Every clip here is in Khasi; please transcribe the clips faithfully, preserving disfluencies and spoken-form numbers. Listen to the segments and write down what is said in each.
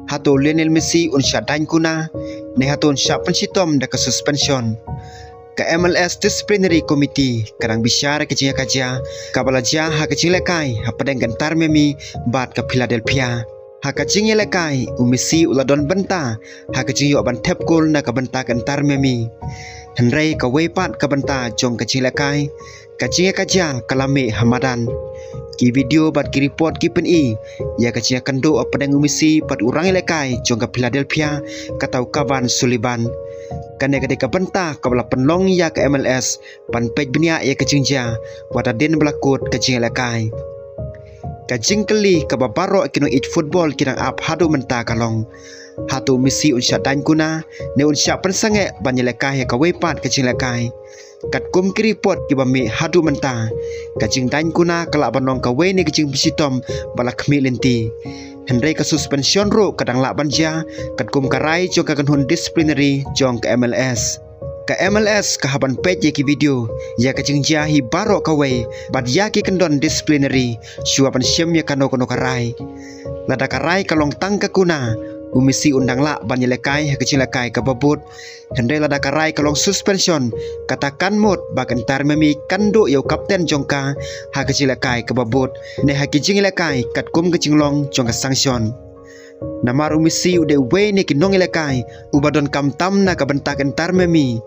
Hato Lionel Messi un shah daiñ kuna, ne hato un shah pynshitom da ka suspension? Ka M L S Disciplinary Committee ka dang bishar ka jingïakajia kaba la jia ha ka jinglehkai hapdeng ka Inter Miami bad ka Philadelphia. Ha ka jingïalehkai, u Messi u la don bynta ha ka jingïoh ban thep kol na ka bynta ka Inter Miami. Hynrei kawei pat ka bynta jong ka jinglehkai, ka jingïakajia ka la mih ha madan. Ki video bad ki report ki pyni ïa ka jingïakynduh hapdeng u Messi bad u rangïalehkai jong ka Philadelphia, kata u Kavan Sullivan. Kane ka dei ka bynta kaba la pynlong ïa ka M L S ban peit bniah ïa ka jingjia wat hadien ba la kut ka jingïalehkai. Ka jingkylli kaba baroh ki nongïeit football ki dang ap haduh mynta ka long, hato u Messi un shah daiñ kuna, ne un shah pynsangeh ban ïalehkai ha kawei pat ka jinglehkai? Katkum ki report kiba mih haduh mynta, ka jingdaiñ kuna ka lah ban long kawei na ki jingpynshitom ba la khmih lynti. Hynrei ka suspension ruh ka dang lah ban jia katkum ka rai jong ka kynhun disciplinary jong ka M L S. Ka M L S ka hap ban peit ïa ki video, ïa ka jingjia hi baroh kawei bad ïa ki kyndon disciplinary shuwa ban shim ïa kano kano ka rai. Lada ka rai ka long tang ka kuna, u Messi un dang lah ban ïalehkai ha ka jinglehkai kaba bud. Hynrei lada ka rai ka long suspension, kata kan mut ba ka Inter Miami kan duh ïa u kapten jong ka ha ka jinglehkai kaba bud, ne ha ki jingïalehkai katkum ka jinglong jong ka sanction. Namar u Messi u dei uwei na ki nongïalehkai uba donkam tam na ka bynta ka Inter Miami.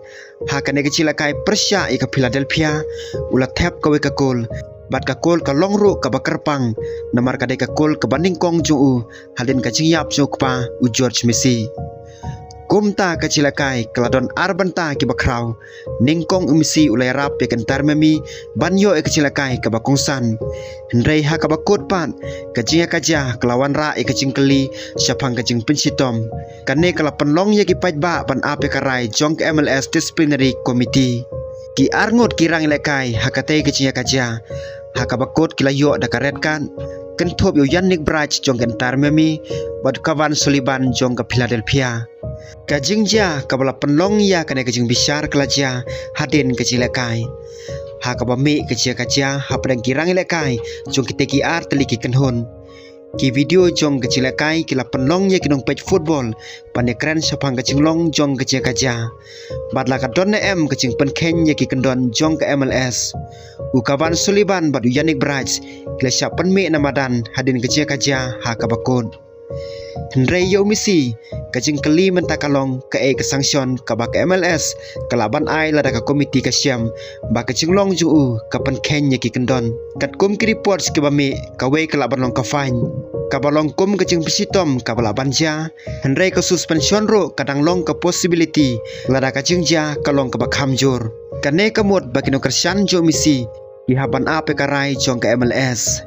Ha kane ka jinglehkai pyrshah ïa ka Philadelphia, u la thep kawei ka kol, bad ka kol ka long ruh kaba kyrpang, namar ka dei ka kol kaba nyngkong jong u hadien ka jingïap jong u kpa, u George Messi. Kumta ka jinglehkai ka la don ar bynta kiba khraw. Nyngkong u Messi u la ïarap ïa ka Inter Miami ban ïoh ïa ka jinglehkai kaba kongsan. Hynrei ha kaba kut pat, ka jingïakajia ka la wanrah ïa ka jingkylli shaphang ka jingpynshitom. Kane ka la pynlong ïa ki paidbah ban ap ïa ka rai jong ka M L S Disciplinary Committee. Ki arngut ki rangïalehkai ha katei ka jingïakajia. Ha kaba kut ki la ïoh da ka red card, kynthup ïa u Yannick Brajc jong ka Inter Miami bad u Kavan Sullivan jong ka Philadelphia. Ka jingjia kaba la pynlong ïa kane ka jingbishar ka la jia hadien ka jinglehkai, ha kaba mih ka jingïakajia hapdeng ki rangïalehkai jong kitei ki ar tylli ki kynhun. Ki video jong ka jinglehkai ki la pynlong ïa ki nongpeit football ban ïakren shaphang ka jinglong jong ka jingïakajia. Bad la ka don ne em ka jingpynkheiñ ïa ki kyndon jong ka M L S, u Kavan Sullivan bad u Yannick Brajc ki la shah pynmih na madan hadien ka jingïakajia ha kaba kut. Hynrei ïa u Messi, ka jingkylli mynta ka long kaei ka sanction kaba ka M L S ka lah ban ai lada ka komiti ka shem ba ka jinglong jong u ka pynkheiñ ïa ki kyndon. Katkum ki reports kiba mih, kawei ka lah ban long ka fine, kaba long kum ka jingpynshitom kaba lah ban jia. Hynrei ka suspension ruh ka dang long ka possibility lada ka jingjia ka long kaba kham jur. Kane ka mut ba ki nongkyrshan jong u Messi ki hap ban ap ïa ka rai jong ka M L S.